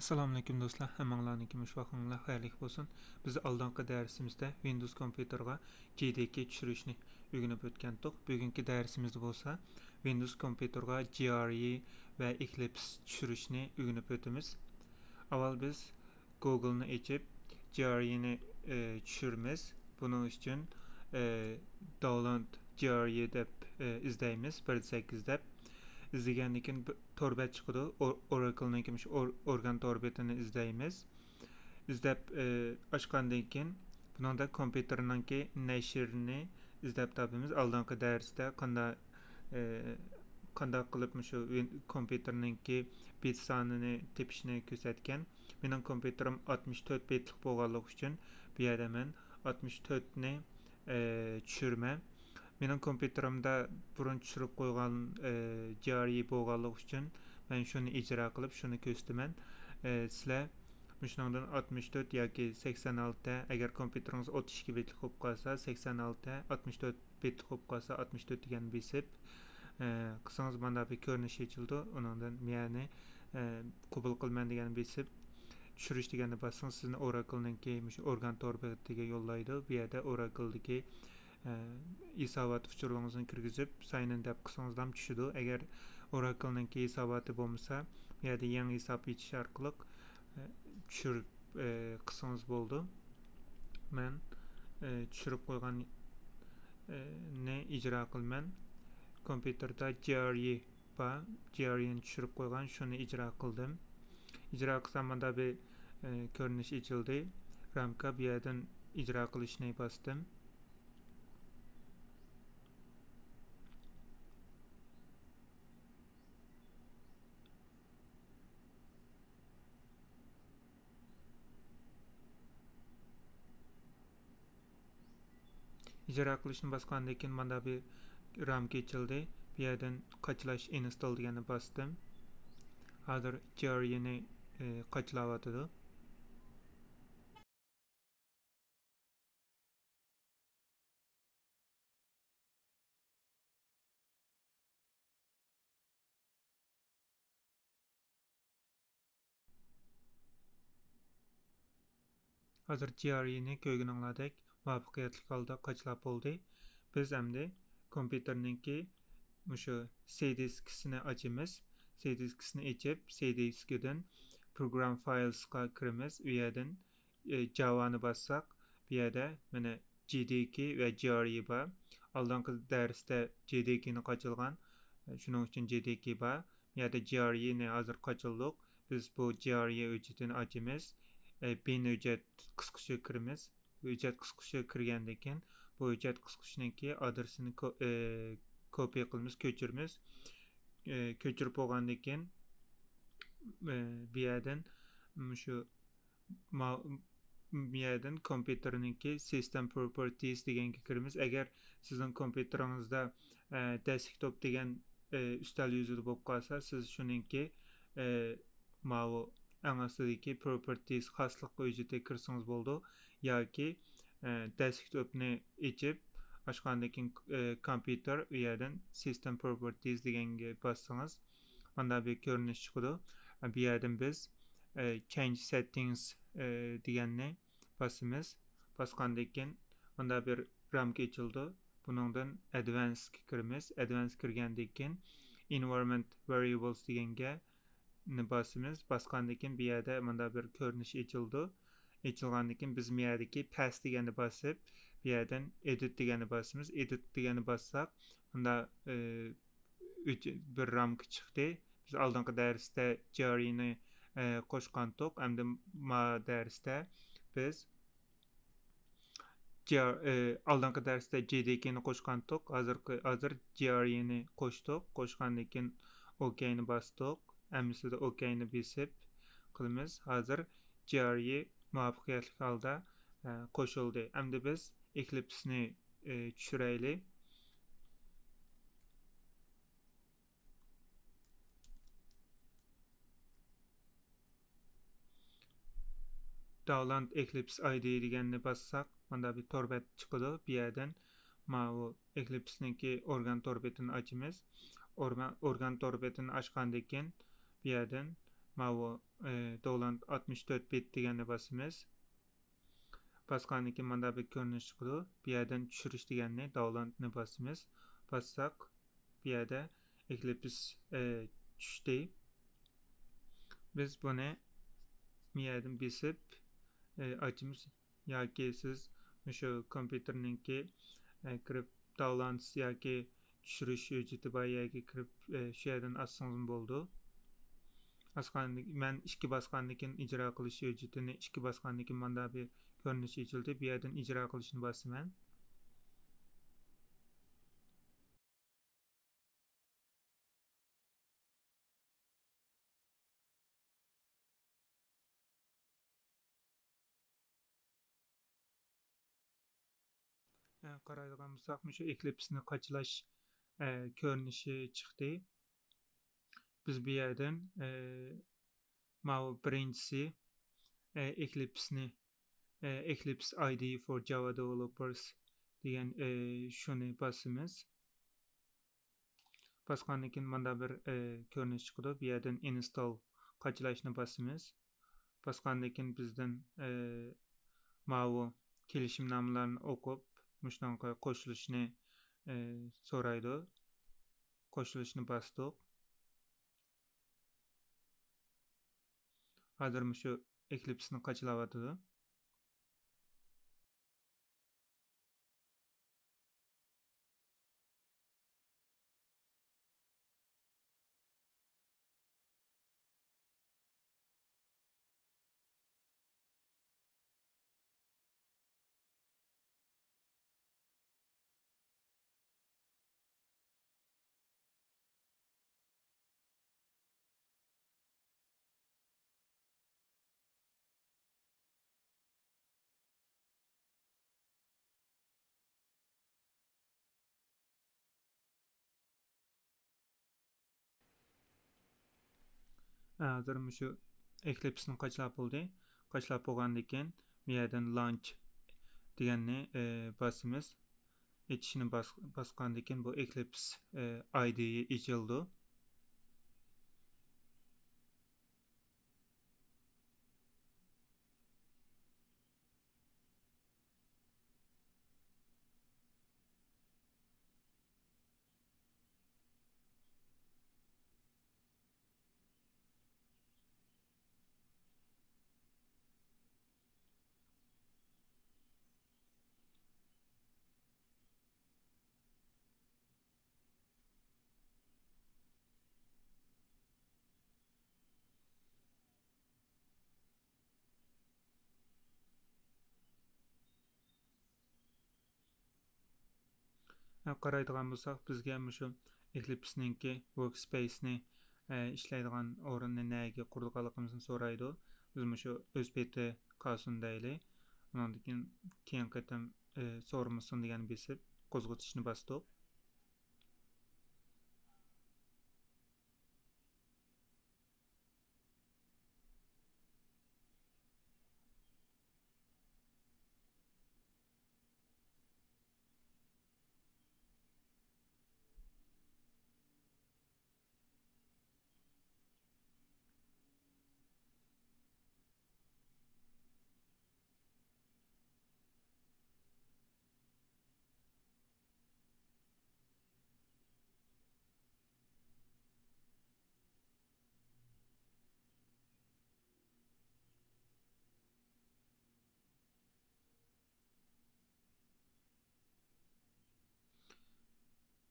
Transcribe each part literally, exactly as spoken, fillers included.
ئەسسالامۇئەلەيكۇم دوستلار، ھەممىڭلارنىڭكى مۇشۇ ۋاقتىڭلار خەيرلىك بولسۇن. بىز ئالدىنقى دەرسىمىزدە ۋىندوۋس كومپيۇتېرغا جې دى كېي چۈشۈرۈشنى ئۆگىنىپ ئۆتكەنتۇق. بۈگۈنكى دەرسىمىزدە بولسا ۋىندوۋس كومپيۇتېرغا جې ئار ئى ۋە ئېكلىپس چۈشۈرۈشنى ئۆگىنىپ ئۆتىمىز. ئاۋۋال بىز گوگلنى ئېچىپ، جې ئار ئىنى، ئى، چۈشۈرىمىز. بۇنىڭ ئۈچۈن، ئى، داۋنلود جې ئار ئى دەپ، ئى، ئىزدەيمىز، بىر سەككىز دەپ. ئىزدىگەندىن كېيىن بىر تور بەت چىقىدۇ. ئور-، ئوراكلنىڭكى مۇشۇ ئور-، ئورگان تور بېتىنى ئىزدەيمىز. ئىزدەپ، ئى، ئاچقاندىن كېيىن بۇنىڭدا كومپيۇتېرنىڭكى نەشرىنى ئىزدەپ تاپىمىز. ئالدىنقى دەرستە قانداق، ئى، قانداق قىلىپ مۇشۇ ۋىن-، كومپيۇتېرنىڭكى بېت سانىنى تېپىشنى كۆرسەتكەن. مېنىڭ كومپيۇتېرىم ئاتمىش تۆت بېتلىق بولغانلىقى ئۈچۈن، بۇ يەردە مەن ئاتمىش تۆتنى، ئى، چۈشۈرىمەن. مېنىڭ كومپيۇتېرىمدا بۇرۇن چۈشۈرۈپ قويغان، ئى، جې ئار ئى بولغانلىقى ئۈچۈن، مەن شۇنى ئىجرا قىلىپ، شۇنى كۆرسىتىمەن. ئى، سىلەر مۇشۇنىڭدىن ئاتمىش تۆت ياكى سەكسەن ئالتە، ئەگەر كومپيۇتېرىڭىز ئوتتۇز ئىككى بېتلىق بولۇپ قالسا، سەكسەن ئالتە، ئاتمىش تۆت بېتلىق بولۇپ قالسا، ئاتمىش تۆت دېگەننى بېسىپ، ئى، قىلسىڭىز مانا بىر كۆرۈنۈش ئېچىلىدۇ. ئۇنىڭدىن مەنى، ئى، قوبۇل قىلىمەن دېگەننى بېسىپ، چۈشۈرۈش دېگەننى باسسىڭىز، سىزنى ئوراكلنىڭكى مۇشۇ ئورگان تور بېتىگە يوللايدۇ. بۇ يەردە ئوراكلدىكى، ئى، ھېسابات ئۇچۇرلىرىڭىزنى كىرگۈزۈپ، ساين ئىن دەپ قىلسىڭىزلا چۈشىدۇ. ئەگەر ئوراكلنىڭكى ھېساباتى بولمىسا، بۇ يەردە يېڭى ھېساب ئېچىش ئارقىلىق، ئى، چۈشۈرۈپ، ئى، قىلسىڭىز بولىدۇ. مەن، ئى، چۈشۈرۈپ قويغان، ئى، نى ئىجرا قىلىمەن. كومپيۇتېردا جې ئار ئى بار، جې ئار ئىنى چۈشۈرۈپ قويغان، شۇنى ئىجرا قىلدىم. ئىجرا قىلسام، مۇندا بىر، ئى، كۆرۈنۈش ئېچىلدى. رامكا، بۇ يەردىن ئىجرا قىلىشنى باستىم. ئىجرا قىلىشنى باسقاندىن كېيىن مانا بىر رامكا ئېچىلدى. بۇ يەردىن قاچىلاش، ئىنستول دېگەننى باستىم. ھازىر جې ئار ئىنى، ئى، قاچىلاۋاتىدۇ. ھازىر جې ئار ئىنى كۆرگىنىڭلاردەك مۇۋەپپەقىيەتلىك ھالدا قاچىلاپ بولدى. بىز ئەمدى كومپيۇتېرنىڭكى مۇشۇ سى دىسكىسىنى ئاچىمىز. سى دىسكىسىنى ئېچىپ، سى دىسكىدىن پروگرام فايلسقا كىرىمىز. ئۇ يەردىن، ئى، جاۋانى باسساق، بۇ يەردە مانا جې دى كېي ۋە جې ئار ئى بار. ئالدىنقى دەرستە جې دى كېينى قاچىلىغان، شۇنىڭ ئۈچۈن جې دى كېي بار. بۇ يەردە جې ئار ئىنى ھازىر قاچىلىدۇق. بىز بۇ جې ئار ئى ھۆججىتىنى ئاچىمىز. ئى، بىن ھۆججەت قىسقۇچىغا كىرىمىز. ھۆججەت قىسقۇچىغا كىرگەندىن كېيىن، بۇ ھۆججەت قىسقۇچىنىڭكى ئادرېسىنى كو-، ئى، كوپىي قىلىمىز، كۆچۈرىمىز. ئى، كۆچۈرۈپ بولغاندىن كېيىن، ئى، بۇ يەردىن مۇشۇ ما-، بۇ يەردىن كومپيۇتېرنىڭكى سىستېم پروپېرتىز دېگەنگە كىرىمىز. ئەگەر سىزنىڭ كومپيۇتېرىڭىزدا، ئە، دېسكتوپ دېگەن، ئە، ئۈستەل يۈزىدە بولۇپ قالسا، سىز شۇنىڭكى، ئە، ماۋۇ ئەڭ ئاستىدىكى پروپېرتىز خاسلىق ھۆججىتىگە كىرسىڭىز بولىدۇ. ياكى، ئە، دېسكتوپنى ئېچىپ، ئاچقاندىن كېيىن، ئە، كومپيۇتېر ئۇ يەردىن سىستېم پروپېرتىز دېگەنگە باسسىڭىز، مانا بىر كۆرۈنۈش چىقىدۇ. بۇ يەردىن بىز، ئە، چېنج سېتتىڭس، ئە، دېگەننى باسىمىز. باسقاندىن كېيىن مانا بىر رامكا ئېچىلىدۇ. بۇنىڭدىن ئەدۋانسقا كىرىمىز. ئەدۋانس كىرگەندىن كېيىن ئېنۋايرونمېنت ۋارىيابلس دېگەنگە باسىمىز. باسقاندىن كېيىن بۇ يەردە مانا بىر كۆرۈنۈش ئېچىلىدۇ. ئېچىلغاندىن كېيىن بىز بۇ يەردىكى پەس دېگەننى باسىپ، بۇ يەردىن ئېدىت دېگەننى باسىمىز. ئېدىت دېگەننى باسساق، مۇندا، ئى، ئۈچ، بىر رامكا چىقتى. بىز ئالدىنقى دەرستە جارىنى، ئى، قوشقانتۇق. ئەمدى ما دەرستە بىز جار-، ئى، ئالدىنقى دەرستە جېدىكىنى قوشقانتۇق. ھازىرقى، ھازىر جارىنى قوشتۇق. قوشقاندىن كېيىن ئوكەينى باستۇق. ھەممىسىدە ئوكەينى بېسىپ قىلىمىز. ھازىر جارى مۇۋەپپەقىيەتلىك ھالدا، ئى، قوشۇلدى. ئەمدى بىز ئېكلىپسنى، ئى، چۈشۈرەيلى. داۋنلود ئېكلىپس ئاي دى دېگەننى باسساق، مانا بىر تور بەت چىقىدۇ. بۇ يەردىن ماۋۇ ئېكلىپسنىڭكى ئورگان تور بېتىنى ئاچىمىز. ئورما-، ئورگان تور بېتىنى ئاچقاندىن كېيىن، بۇ يەردىن ماۋۇ، ئى، داۋلاند ئاتمىش تۆت بىت دېگەننى باسىمىز. باسقاندىن كېيىن مانداق بىر كۆرۈنۈش چىقىدۇ. بۇ يەردىن چۈشۈرۈش دېگەننى، داۋلاندنى باسىمىز. باسساق، بۇ يەردە ئېكلىپس، ئى، چۈشتى. بىز بۇنى بۇ يەردىن بېسىپ، ئى، ئاچىمىز. ياكى سىز مۇشۇ كومپيۇتېرنىڭكى، ئە، كىرىپ داۋلاندس ياكى چۈشۈرۈش ھۆججىتى بار يەرگە كىرىپ، ئە، شۇ يەردىن ئاچسىڭىزمۇ بولىدۇ. ئاچقاندىن، مەن ئىككى باسقاندىن كېيىن ئىجرا قىلىش ھۆججىتىنى ئىككى باسقاندىن كېيىن مانداق بىر كۆرۈنۈش ئېچىلدى. بۇ يەردىن ئىجرا قىلىشنى باسىمەن. ئە، قارايدىغان بولساق، مۇشۇ ئېكلىپسنى قاچىلاش، ئە، كۆرۈنۈشى چىقتى. بىز بۇ يەردىن، ئە، ماۋۇ بىرىنچىسى، ئە، ئېكلىپسنى، ئە، Eclipse I D E for Java Developers دېگەن، ئە، شۇنى باسىمىز. باسقاندىن كېيىن مانداق بىر، ئى، كۆرۈنۈش چىقىدۇ. بۇ يەردىن ئىنستال، قاچىلاشنى باسىمىز. باسقاندىن كېيىن بىزدىن، ئى، ماۋۇ كېلىشىمنامىلەرنى ئوقۇپ، مۇشۇنىڭغا قوشۇلۇشنى، ئى، سورايدۇ. قوشۇلۇشنى باستۇق. ھازىر مۇشۇ ئېكلىپسنى قاچىلاۋاتىدۇ. ھازىر مۇشۇ ئېكلىپسنى قاچىلاپ بولدى. قاچىلاپ بولغاندىن كېيىن، بۇ يەردىن لانچ دېگەننى، ئى، باسىمىز. ئېچىشنى باس-، باسقاندىن كېيىن بۇ ئېكلىپس، ئى، ئايدىيى ئېچىلىدۇ. قارايدىغان بولساق، بىزگە مۇشۇ ئېكلىپسنىڭكى ۋوركسپەيسنى، ئە، ئىشلەيدىغان ئورۇننى نەگە قۇرىدىغانلىقىمىزنى سورايدۇ. بىز مۇشۇ ئۆز پېتى قالسۇن دەيلى. ئۇنىڭدىن كېيىن كېيىنكى قېتىم، ئە، سورىمىسۇن دېگەننى بېسىپ، قوزغىتىشنى باستۇق.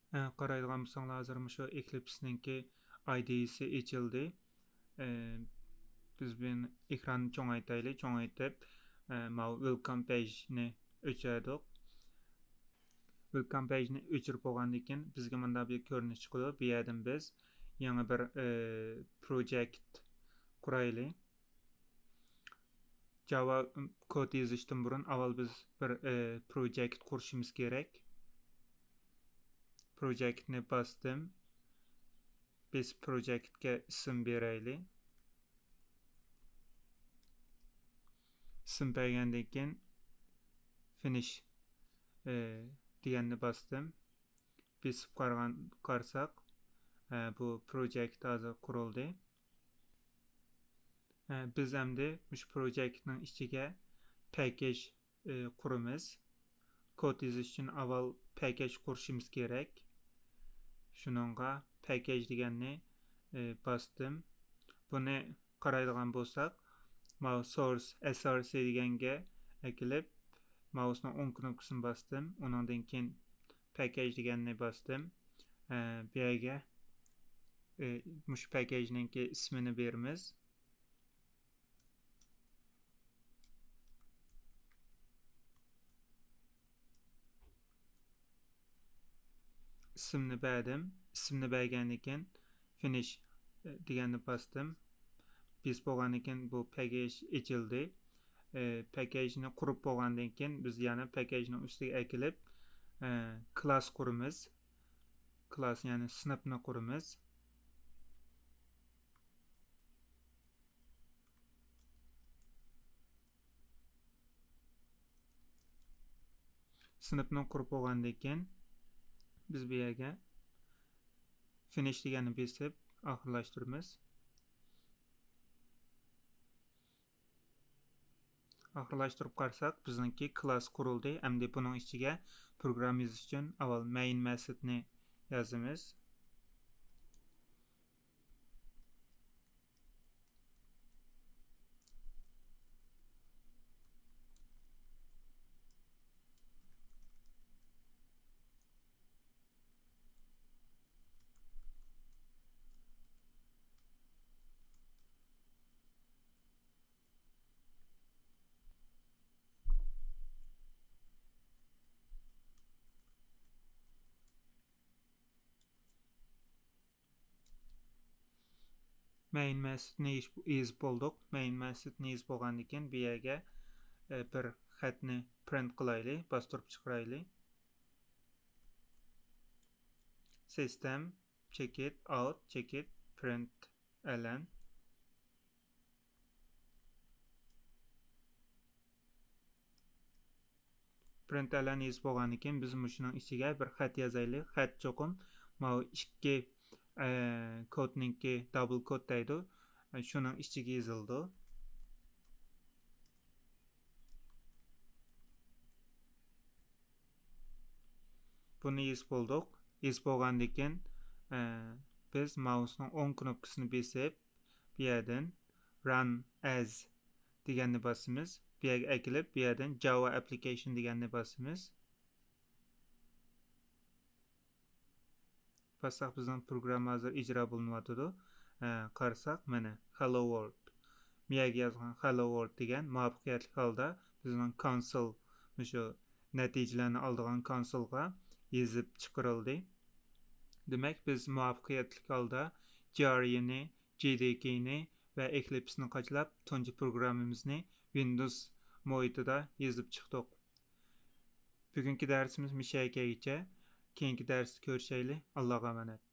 ئە، قارايدىغان بولساڭلار، ھازىر مۇشۇ ئېكلىپسنىڭكى ئايدىيىسى ئېچىلدى. ئە، بىز بۇ ئېكراننى چوڭايتايلى، چوڭايتىپ، ئە، ماۋۇ ۋېلكام پەيجنى ئۆچۈردۇق. ۋېلكام پەيجنى ئۆچۈرۈپ بولغاندىن كېيىن، بىزگە مۇنداق بىر كۆرۈنۈش چىقىدۇ. بۇ يەردىن بىز يېڭى بىر، ئە، پروجېكت قۇرايلى. جاۋا كود يېزىشتىن بۇرۇن ئاۋۋال بىز بىر، ئى، پروجېكت قۇرۇشىمىز كېرەك. پروجېكتنى باستىم. بىز پروجېكتكە ئىسىم بېرەيلى. ئىسىم بەرگەندىن كېيىن فىنىش، ئى، دېگەننى باستىم. بېسىپ قارىغان، قارىساق، ئە، بۇ پروجېكت ھازىر قۇرۇلدى. ئە، بىز ئەمدى مۇشۇ پروجېكتنىڭ ئىچىگە پەكەج، ئە، قۇرىمىز. كود يېزىش ئۈچۈن ئاۋۋال پەكەج قۇرۇشىمىز كېرەك. شۇنىڭغا پەكەج دېگەننى، ئە، باستىم. بۇنى قارايدىغان بولساق، ماۋۇ سورس، ئەس ئار سى دېگەنگە ئەكېلىپ، ماۋۇسنىڭ ئوڭ كنوپكىسىنى باستىم. ئۇنىڭدىن كېيىن پەكەج دېگەننى باستىم. ئە، بۇ يەرگە، ئە، مۇشۇ پەكەجنىڭكى ئىسمىنى بېرىمىز. ئىسىمنى بەردىم. ئىسىمنى بەرگەندىن كېيىن فىنىش، ئە، دېگەننى باستىم. بېسىپ بولغاندىن كېيىن بۇ پەكەج ئېچىلدى. ئە، پەكەجنى قۇرۇپ بولغاندىن كېيىن بىز يەنە پەكەجنىڭ ئۈستىگە ئەكېلىپ، ئە، كلاس قۇرىمىز. كلاس، يەنى سىنىپنى قۇرىمىز. سىنىپنى قۇرۇپ بولغاندىن كېيىن بىز بۇ يەرگە فىنىش دېگەننى بېسىپ ئاخىرلاشتۇرىمىز. ئاخىرلاشتۇرۇپ قارىساق، بىزنىڭكى كلاس قۇرۇلدى. ئەمدى بۇنىڭ ئىچىگە پروگرامما يېزىش ئۈچۈن ئاۋۋال مەين مېسودنى يازىمىز. مەين مېسودنى يېزىپ بولدۇق. مەين مېسودنى يېزىپ بولغاندىن كېيىن بۇ يەرگە، ئە، بىر خەتنى پرىنت قىلايلى، باستۇرۇپ چىقىرايلى. سىستېم، چېكىت، ئاۋت، چېكىت، پرىنت ئەلەن. پرىنت ئەلەن يېزىپ بولغاندىن كېيىن بىز مۇشۇنىڭ ئىچىگە بىر خەت يازايلى. خەت چوقۇم ماۋۇ ئىككى، ئە، كودنىڭكى دابل كود دەيدۇ. شۇنىڭ ئىچىگە يېزىلىدۇ. بۇنى يېزىپ بولدۇق. يېزىپ بولغاندىن كېيىن، ئە، بىز ماۋۇسنىڭ ئوڭ كنوپكىسىنى بېسىپ، بۇ يەردىن ران ئەز دېگەننى باسىمىز. بۇ يەرگە ئەكېلىپ، بۇ يەردىن جاۋا ئەپلىكەيشن دېگەننى باسىمىز. باسساق، بىزنىڭ پروگرامما ھازىر ئىجرا بولۇنۇۋاتىدۇ. ئە، قارىساق، مانا، Hello World. بۇ يەرگە يازغان Hello World دېگەن مۇۋەپپەقىيەتلىك ھالدا بىزنىڭ كونسول، مۇشۇ نەتىجىلەرنى ئالىدىغان كونسولغا يېزىپ چىقىرىلدى. دېمەك، بىز مۇۋەپپەقىيەتلىك ھالدا جىئارئىنى، جېدىكېنى ۋە ئېكلىپسنى قاچىلاپ، تۇنجى پروگراممىمىزنى ۋىندوز مۇھىتىدا يېزىپ چىقتۇق. بۈگۈنكى دەرسىمىز مۇشۇ يەرگىچە. كېيىنكى دەرستە كۆرۈشەيلى. ئاللاغا ئامانەت.